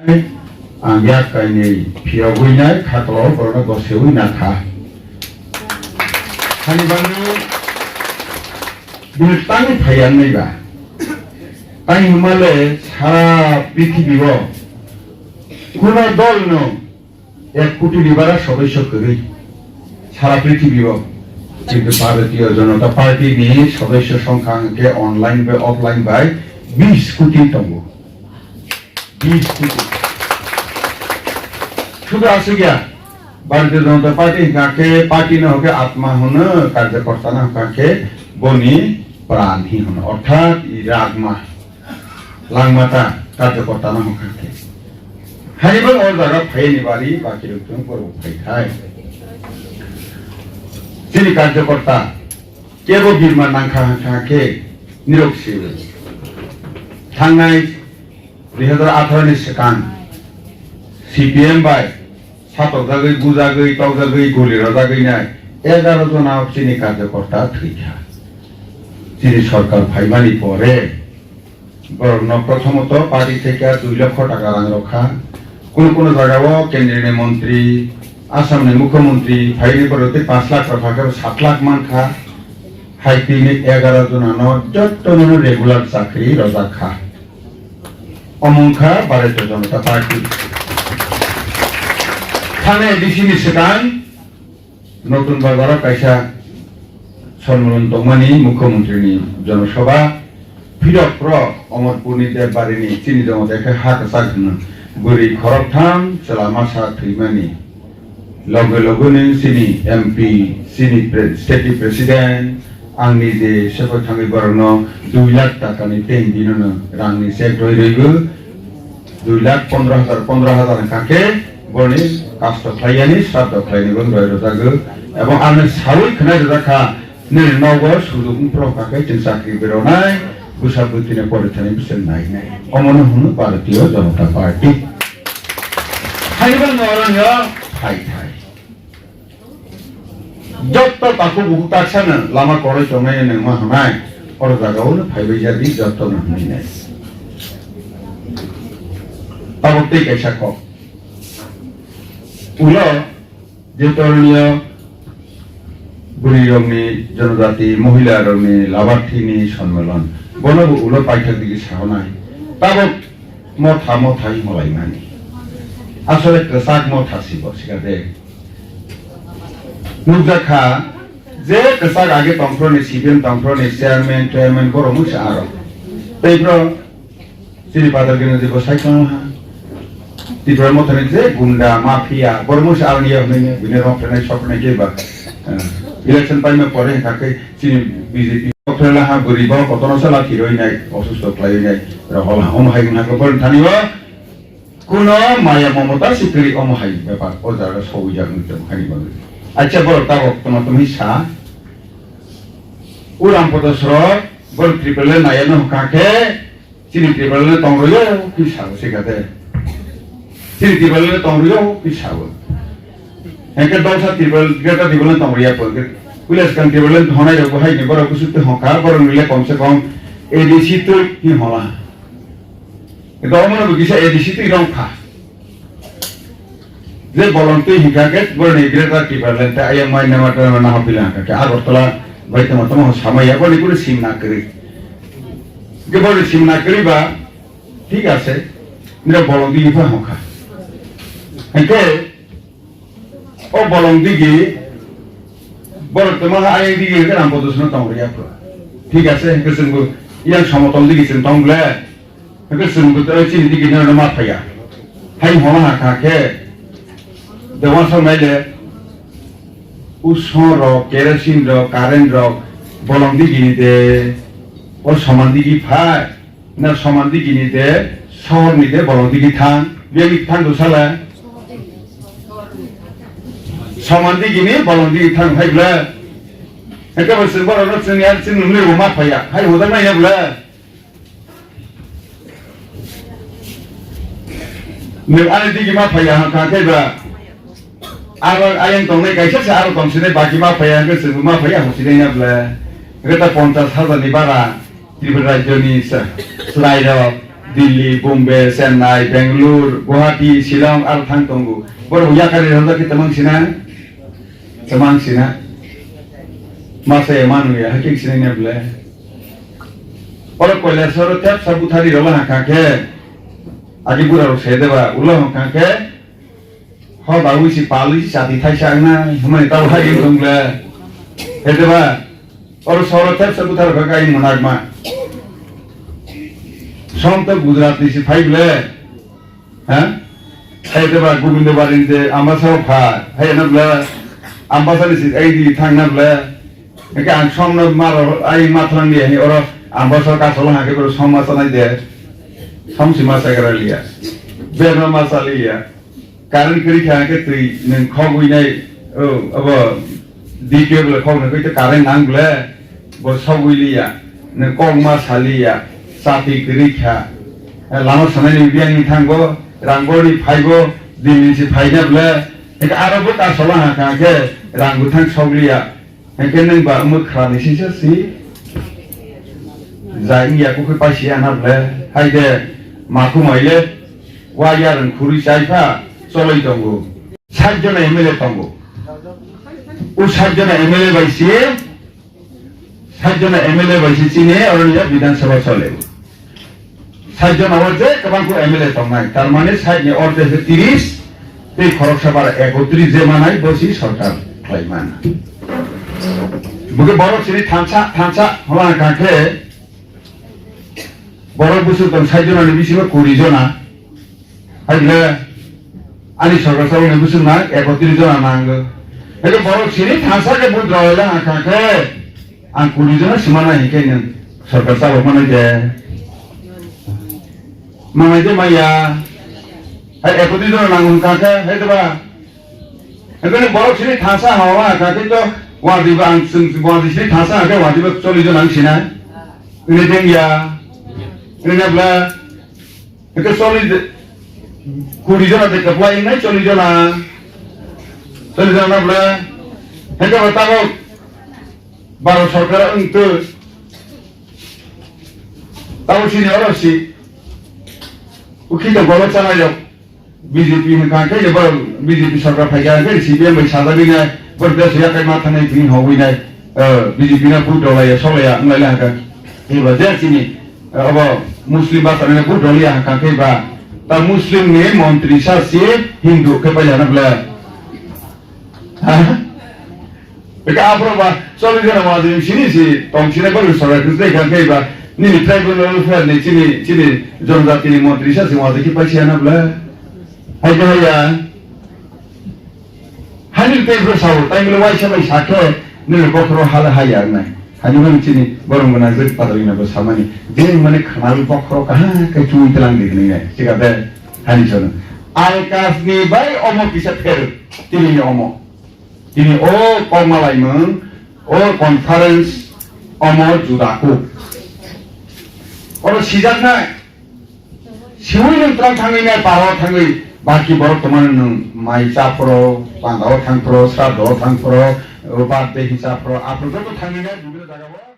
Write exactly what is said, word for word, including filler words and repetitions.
Ang yak kainwi phiyogwi nai kha, kolo borokno gosewi na kha. Hani bangwi bini tangwi phaiya wngnai ba. Tangwi hwnmale sara prithibio kuno dolno ek koti ni bara sodosyo kwrwi sara prithibio. Kintu Bharatiya Janata Party ni sodosyo songkha hwnkhe online bai offline bai bis koti tongo. Bis koti. Sudhu aswk ya, Bharatiya Janata Party hwnkha khe party no hwnkhe atma hwno, karjakorta no hwnkha khe boni pran hi hwno, orthat i ragma, langma ta karjakorta no hwnkha khe. Haibo o jaga phaiyani bari baki rok tong borok phai khai. Chini karjakorta kebo birma nangkha hwnkha khe nirok siwi. Thangnai dui hazar atharo ni swkang C P M bai satokjagwi, bujagwi, tokjagwi, guli rwjagwi nai egaro jona chini karjakorta thwikha. Chini sorkar phaimani pore borokno prothomoto party theke dui lokho taka rang rwkha. Kuno kuno jagao kendrini montri, Assamni mukhyamantri phaini borok tei panch lakh rwkha khe sat lakh mankha. Hai tini egaro jonano jottono regular chakri rwjak kha. Omo wngkha Bharatiya Janata Party. Thani A D C ni swkang Notun Bazar o kaisa sonmulon tongmani Mukhyamantri ni Jonosabha, phirok pro Omorpur ni Debbarini chini jongode khe ha kwchak hwno bwrwi khoroktham chwla masa thwimani. Loge loge ni chini M P, chini pre-, state ni president, ang nije sepai thangwi borokno dui lakh taka ni ten dino no rang ni check roi roi bo, dui lakh pondro hajar, pondro hajar wngkha khe boroni kasto khlaiyani, sraddho khlaini bo roi rwjago. Ebong ano sawi khwnai rwjak kha, nini nogo sujuk wngphuru wngkha khe chwng chakri beronai, bwsa bwtwini porithani bwswk nainai. Omono hwno Bharatiya Janata Party. Haibo noroni o phai thai. Jotto takhuk bukhuk taksano lama kwrwi tongnai nangma hwnai, oro jagao no phaibai jadi jotto no hwnwi nai. Tabuk tei kaisa kok. Ulo je Toroniyo bwrwi rokni, jonojati, mohila rokni, labarthini sonmilon, bono bo ulo paithak digi sahonai. Tabuk motha motha hi molaimani. Asole kwchak motha sibo sikade. Nukjakha je kwchak age tongphuru ni C P M tongphuru ni chairman, chairman borok mungsa aro. Tei bro chini padal gini je bwsai tong ha. Tipra mothani je gunda, mafia, borok mungsa aro niya hwnwi bini rong phenai sok phenai ke ba. Eh, election paima pore hwnkha khe chini B J P rong phenai ha bwrwi bo kotono sala thiroi nai, osusto khlaiwi nai, rohol ha. Omo hai wngkha khe borok thani o. Kuno maya mamata si kwrwi omo hai bepar o jaga sowijak wngwi tong hani bagwi. Acha borok tabok tongma tongwi sa. Uram podo srok borok Tripura le naya no hwnkha khe chini Tripura le tong rwyo kisa o sikha de. Chini Tripura le tong rwyo kisa o. Hengke dongsa Tripura, Greater Tripura le tong rwya po. Puila swkang Tripura le honai rok bo hai ni borok kusuk te hwnkha borok ni le kom se kom A D C twi hi hola. Ito omono bo kisa A D C twi rong kha. Je bolong twi hingkha khe boroni Greater Tipraland ta ayang mai nama tama naha pila hingkha khe Agartala bai tama tama samaya boni kunu simna kwrwi. Ke boni simna kwrwi ba thik ase. Nira bolong twi hingkha hingkha. Hingkhe O bolong digi, borok tongma ha ayang digi hwnkhe Rampadosno tong rwya phuru. Thik ase, hwnkhe chwngbo yang somotol digi chwng tong ble, hwnkhe chwngbo tei chini digi no ma phaiya. Hai hwnna ha kha khe, de wansok nai le, uson rok, kerosene rok, current rok, bolong digi ni de, o soman digi phai. Na soman digi ni de, sohor ni de, bolong digi thang. Biyang ni thang do sala. Soman digi ni, bolong digi thang, hai bla. Eka ba sing borok no chwng ya, chwng nung ni bo ma phaiya. Hai hoda na ya bla. Nung ani digi ma phaiya, ha, kha, khe ba. Aro ayang tongnai kaisa se aro tongsinai baki ma phaiya hwnkhe chwngbo ma phaiya hwnsinai na bwle. Hwnkhe ta ponchash hajar ni bara Tripura rajyo ni sa-, chwrai rok Delhi, Bombay, Chennai, Bangalore, Guwahati, Shillong, aro thang tongo. Borok bo yakari rwjak khe tamang sina? Tamang sina? Masa ya manu ya, hakhe sinai na bwle. Oro Kailasoro tepsa buthari rwla hangkha khe, agi bura rok se deba, ulo hangkha khe, ho dawi si palwi si chati thaisa wngna, hwnmani tabo hai wng tong bwle. He deba, oro soro tepsa buthar kha khe ayung mwnakma. Som to Gujarat ni si phai bwle. Ha? Hai te ba Gobindo Bari ni je Ambasa o pha, hai na bla Ambasa ni si ai di thang na bla. Eke ang som no maro ai ma thang di, hai oro Ambasa ka solo ha ke bro som ma sanai de. Som si ma sa gara liya. Ber ma ma sa liya. Current kri kha ke twi nang khogwi nai, o, abo D P O bwle khok nang kwi to current nang bwle, bo sogwi liya, nang kok ma sa liya, chati kwrwi kha. Lama sanai ni biyang ni thango, rang bor ni phaibo, din ni si phaina bwle, hingke aro bo kasola ha kha khe rang bwthang sok liya, hingke nang ba mwkhra ni sisa si, ja wngya kok khe paisi ya na bwle, hai de makhumai le, wa yarwng khurui chai pha, choloi tongo. Sat jona M L A tongo. O sat jona M L A bai se, sat jona M L A bai se chini oroni ya Bidhan Sabha chole. Sat jona o je kwbang khe M L A tongnai. Tar mane sat ni order khe tiris, tei khoroksa bara ekotris je manai bo si sorkar khlai man. Bo khe borok sini thansa, thansa hola kha khe, borok busuk tong sat jona ni bisingo kuri jona. Hai le, ani sorkar saboni bwswk nang ekotris jona nango. Hai le borok sini thansa khe vote rwlaila ang kha khe, ang kuri jona sima nai hinkhe nwng sorkar sabok manai de. Manai de maya. Hai ekotris jona nango hwn kha khe, hai de ba. Hai le borok sini thansa hawa ang kha khe to, wadi ba ang chwng wadi sini thansa hwn khe wadi ba chollis jona ang sinai. Ini deng ya. Ini bla. Hingke cholli de, kuri jona de kwplai wngnai cholli jona. Cholli jona bwle. Hingke bo tabok Bharat sorkar wng twi. Tabok chini oro si. Ukhi to golo chanai rok. B J P hwnkha khe bo B J P sorkar phaikha khe C P M bai sajagwi nai. Bo desh yakai ma thangnai tini hogwi nai. Eh, B J P no vote rwlaiya, soklaiya, wnglaila hwnkha. Eba je chini, eh, obo Muslim basa nini vote rwliya hwnkha khe ba, ta Muslim ni montri sa si Hindu khe pailana bwle. Ha? Eka aphro ba, cholli jona wajim sini si, tong sini ba, sorkar khe tei kha khe ba, nini tribal welfare ni chini, chini jonjati ni montri sa si wajim khe paisiya na bwle. Hai khe haiya. Hani tei bwrwi sao, tai mili waisa bai sa khe, nini bokhoro hala haya wngnai. Hani mani chini borong gwnang jwk patalina bo samani. Je mani khwnawi bokhoro kaha khe chumui tlang di hwnwi nai. Chikate hani sono. Al kasni bai omo kisa pher, tini ni omo. Tini o kokmalaimung, o conference omo juda kuk. Oro sijaknai. Siwi nwng twlang thangwi nai paro thangwi, baki borok tongmani nwng mai cha phoro, panda o thang phoro, sraddho o thang phoro, o birthday hinsa phoro, aphuru joto thangwi nai bibino jaga o.